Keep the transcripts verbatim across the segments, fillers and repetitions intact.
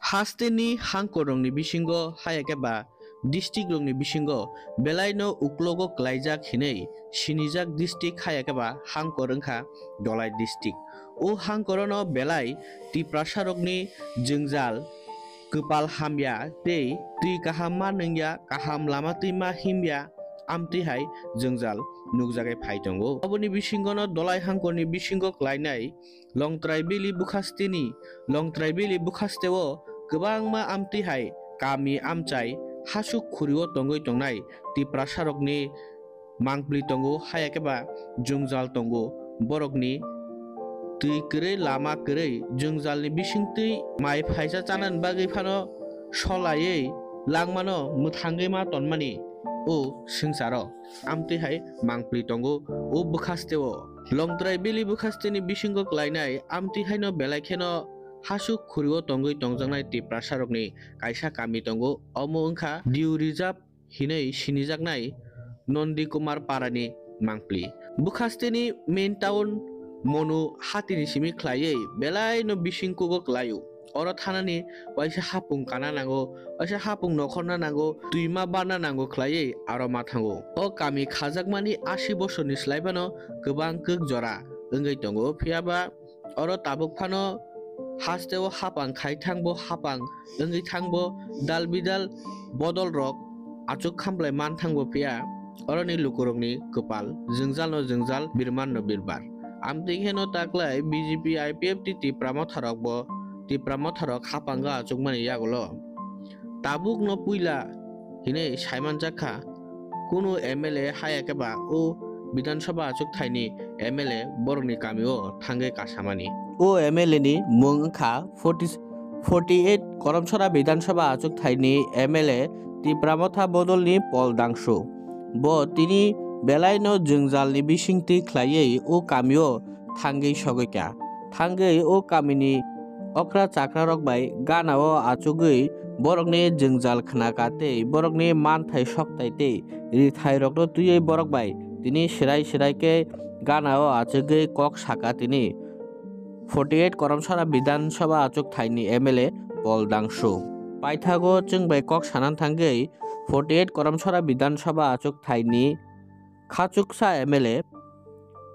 Hasteni hangkorrokni bisingo haya khe ba district rokni bisingo belaino uklogo klaijak hinwi sinijak district haya khe ba hangkor wngkha Dholai district. O hangkorono belai Tiprasarokni jwngjal, kwpal hamya tei twi kaham ma nungya, kaham lama twi ma himya, amtwi hai jwngjal nukjagwi phai tongo. Aboni bisingono Dholai hangkorni bisingo klainai Longtrai Valley bwkhasteni, Longtrai Valley bwkhasteo kwbangma amtwi hai kami amchai hasuk khurio tongwi tongnai Tiprasarokni mangpli tongo, haya khe ba jwngjal tongo. Borokni twi kwrwi, lama kwrwi, jwngjalni bisingtwi mai phaisa chanani bagwi phano solaiwi langmano mwthangwi ma tonmani o swngcharo amtwi hai mangpli tongo o bwkhasteo. Longtrai Valley bwkhasteni bisingo klainai amtwi haino belai kheno hasuk khurio tongwi tongjaknai Tiprasarokni kaisa kami tongo, omo wngkha Dew Reserve hinwi sinijaknai Nondi Kumar Parani mangpli. Bwkhasteni main town Monu hatini simi khlaiwi belaino bising kugo klaio. Oro thanani waisa hapung kana nango, waisa hapung nokhorna nango, twima barna nango khlaiwi aro ma thango. O kami khajakmani asi bosorni slai phano kwbang kwk jora wngwi tongo, phiya ba oro tabuk phano hasteo hapang khai thangbo hapang wngwi thangbo, dal bidal bodol rok achuk khamlai man thangbo, phiya oroni lukurokni kwpal jwngjalno jwngjal, birmanno birbar. Amtwi kheno taklai B J P, I P F T Tipra Motha rokbo, Tipra Motha rok hapango achukmani yagulo tabukno puila hinwi saimanjak kha, kunu M L A haya khe ba o Bidhan Sabha achuk thaini M L A borokni kamio thangwi kasamani. O M L A ni mung wngkha forty, forty eight Koromsora Bidhan Sabha achuk thaini M L A Tipra Motha bodolni Pol Dangsu. Bo tini belaino jwngjalni bisingtwi khlaiwi o kamio thangwi sogwi kha. Thangwi o kamini okra chakrarok bai ganao achugwi borokni jwngjal khna kha tei borokni manthai soktai tei rithairokno twiwi borok bai tini sirai sirai khe ganao achugwi kok saka tini forty eight Koromsora Bidhan Sabha achuk thaini M L A Pol Dangsu. Paithago chwng bai kok sanan thangwi forty eight Koromsora Bidhan Sabha achuk thaini khachuksa M L A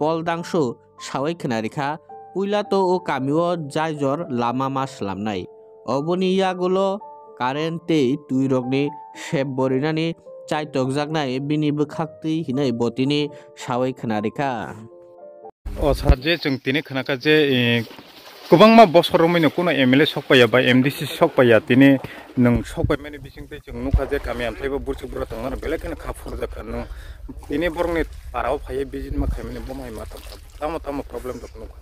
Pol Dangsu sawi khna rikha, puila to o kamio jaijor lama ma slamnai. Oboni yagulo current tei twirokni sep borinani chaitokjaknai bini bwkhaktwi hinwi bo tini sawi khna rikha. O sir, je chwng tini khna kha je, eh, kwbangma bosor romwi no kuno M L A sok paiya ba M D C sok paiya, tini nwng sok paimani bising tei chwng nukha je kami amthai bo burchuk bura tongmano belai kheno kha phurjak kha nwng. Tini borokni para o phaiwi visit ma khaimani bo mai ma tongkha. Tamo tamo problem rok nukha.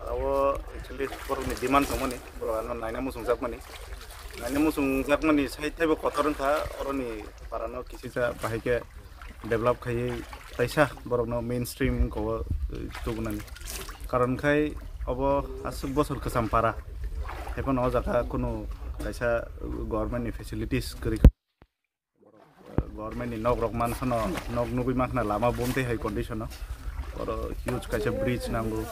Aro actually borokni demand tongmani, borok ano naina muchungjakmani. Naina muchungjakmani side taibo kotor wngkha, oroni parano kisisa bahai khe develop khaiwi taisa borokno mainstream wngkha o, eh, tubunani. Karon khai obo aswk bosor kwcham para. Haiphano o jaga kunu kaisa government ni facilities kwrwi. Government ni nok rok mansa no, nok nugwi mankhna lama bumtwi hai condition o. Oro huge kaisa bridge nango,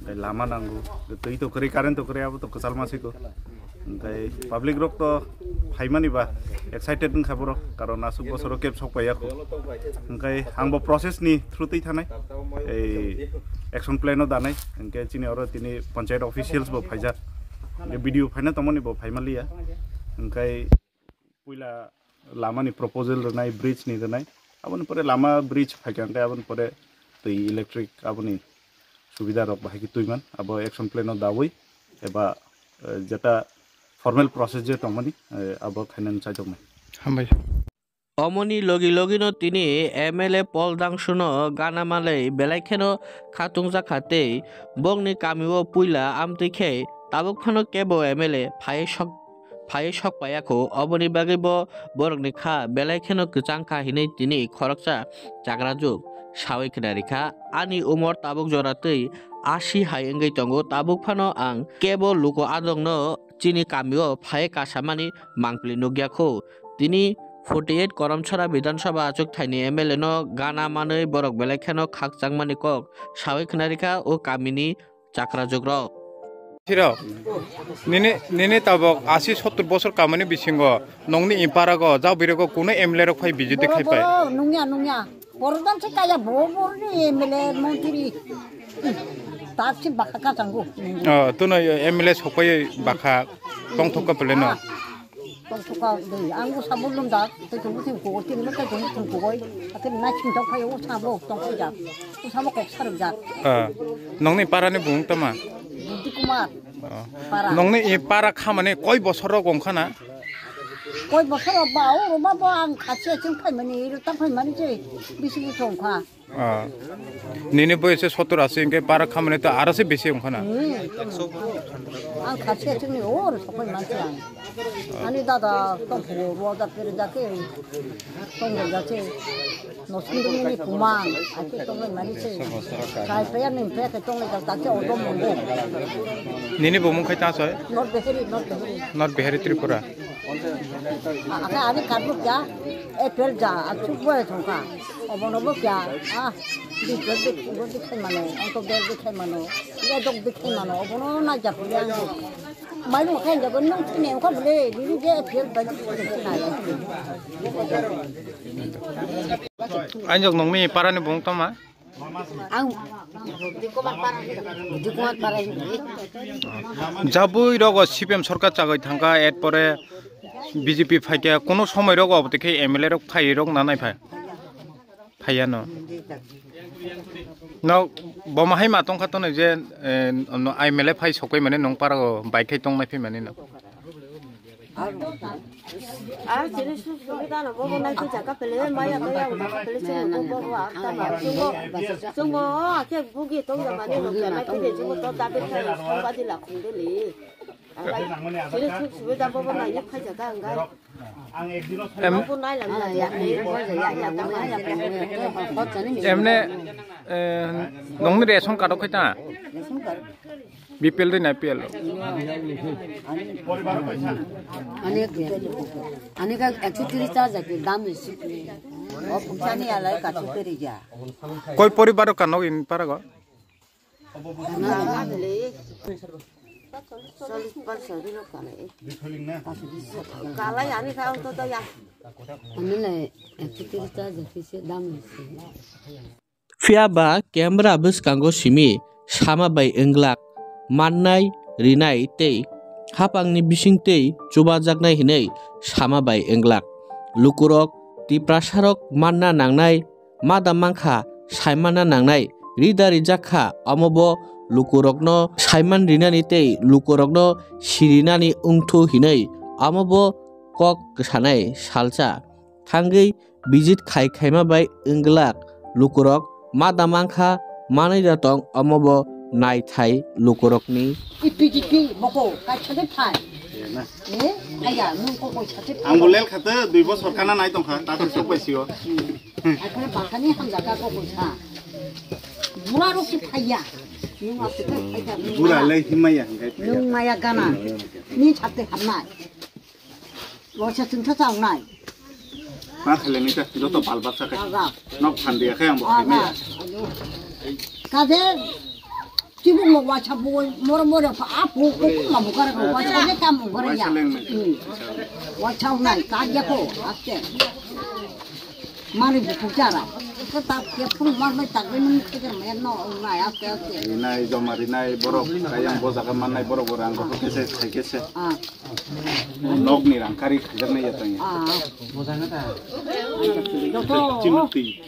tei lama nango, tei twi to kwrwi, current to kwrwi, abo to kwchal ma siko. Tei public rok to phaimani ba excited wngkha borok, karon aswk bosoro keb sok paiya kho. Hwnkhe ang bo process ni through twi thanai, ei action plan o danai, hwnkhe chini oro tini panchayat officials bo phaijak, hwnkhe B D O phaina tongmani bo phaimaliya, hwnkhe puila lama ni proposal rwnai, bridge ni rwnai, aboni pore lama bridge phaikha hwnkhe aboni pore twi electric aboni subida rok bahai khe twiman, abo action plan o dawi eba, eh, jeta formal process je tongmani, eh, abo khainani chaitoknai. Hambai. Omoni logi logi no tini M L A Pol Dangsu no gana malai belai kheno khatungjak kha tei bongni kami o puila amtwi khe tabuk phano kebo M L A phai sok phaiwi sok paiya kho, oboni bagwi bo borokni kha belai kheno kwchang kha hinwi tini khoroksa chakrajuk sawi khna rikha. Ani umor tabuk jora twi asi hai wngwi tongo, tabuk phano ang kebo luku adongno chini kamio phaiwi kasamani mangpili nukya kho. Tini forty eight Koromsora Bidhan Sabha achuk thaini M L A no gana manwi borok belai kheno khakchangmani kok sawi khna rikha o kamini chakrajukrok. Siro, nini, nini tabok asi sottur bosor kamani bisingo nongni iparago jabwirego kuno M L A rok phai B J P khai pai? Boro, boro, nungya, nungya. Boro dan se kaya bo, boro ni M L A montri. Tar si baka kachango. Oh, tuno M L A sopai baka tongthok ka pele no? Ah. Tongthok ka dei, ang o sabo lumjak, tei tong bwthang kugoi, tini bwthang kugoi, tei naising tong phai o sabo tong phai jak, o sabo kok sarwk jak. Ah, nongni para ni bumung tama? Budi Kumar. Oh. Para. Nongni i para khamani koi bosor rok wngkha na? Koi bosor rok ba, o ba bo ang khasi aching phaimani, iro ta phaimani se bisi bisi wngkha. Ah. Nini boyose sottur asi hingke para khamani to aro se bisi wngkha na? Hmm. Ang khasi aching ni or sapai manse ang. Ani dada tong phugo roja pere jake tong jake. Nosindung ni kumang ake tong mani se. Kai paya ning paya ke tong jake odom mongo. Nini bumung khai ta soi? North Behari, North Behari. North Behari Tripura. Ake ani karbu kya? Apple ja, achuk boy thongka. Obono bo kya? Ah, di jod di, di khai mano, ang to bel di khai mano, ya dok di khai mano, obono na ja puli ang. Mai mo khai jago nung thine ko bole, di di je apple ba di khai ya. Anjok nongni parani bung toma? Ang Dikumat para, Dikumat para. Jabui rogo C P M sorkar chagoi thangka, et pore B J P phaikya, kono somoi rogo obo tei khe M L A rok phai rok nanai phai. Phaiya no. No, bo mahai ma tongkha tono je, eh, no, M L A phai sokoi mane nong para o bai khai tong nai phai mane no. Ar chini su sumi dano bobo nai khe jaga pele, maya to ya jaga pele, chungo bobo bobo ar ta ma chungo, chungo, a khe bugi tong ya mani rok ya nai khe chungo to dabe khai sambadi la khum de li. Chini su sumi da bobo nai ya khai jaga ang gai. Em- Bobo nai lam ya ya ya ya ya ya ya. Emne, eh, nongni ration card o khai ta? Ration card. B P L de na A P L? Ani, ani ka ekso tris ta jati dam isi. O pungsa ni alai ka chu teri ja. Koi poribar ka nog in para go? Kalai ani ka to ya. Ani le ekso tris ta jati se dam isi. Phiya ba camera bwskango simi sama bai wnglak, mannai, rinai tei hapangni bisingtwi chubajaknai hwnwi sama bai wnglak. Lukurok Tiprasarok manna nangnai, mada mankha saimanna nangnai, rida rijak kha, omobo lukurokno saiman rinani tei lukurokno sirinani wngthu hwnwi omobo kok kwsanai salsa thangwi visit khai khaima bai wnglak lukurok ma da mankha manwi da tong omo bo naithai lukurokni. I P G P boko kaisa de phai. Eh, aya, nung ko koi sate phai. Ang bo lel khate dui bosor kana nai tongkha, ta to sok bai sio. Ai khana bakani hamjaka ko koi sa. Bura rok si phaiya. Nung asuk phaiya. Bura le himaya hingkai phaiya. Nung maya gana. Ni chate hamnai. Waisa chwngsa chawnai. Ma khailani ta, joto bal baksa khai. Aga. Nok phan diya khai ang bo khai maya. Aga. Ayo. Kade, tibuk mo waisa boi, moro moro pha, a phu, phu, phu, ma bukara ko, waisa ne kam bukara ya. Waisa leng me. Hmm. Waisa nai, ka ya ko, aste. Mari buku chara. Ko ta ke phun mar mai ta ke nung ke ke me no, nai, aste, aste. Rinai, joma rinai, borok, kayang bo jaga mannai, borok, borok, ang ko kese, khai kese. Ah. Nokni rang kari khajaknai ya tanya. Ah. Joto. Chimukti.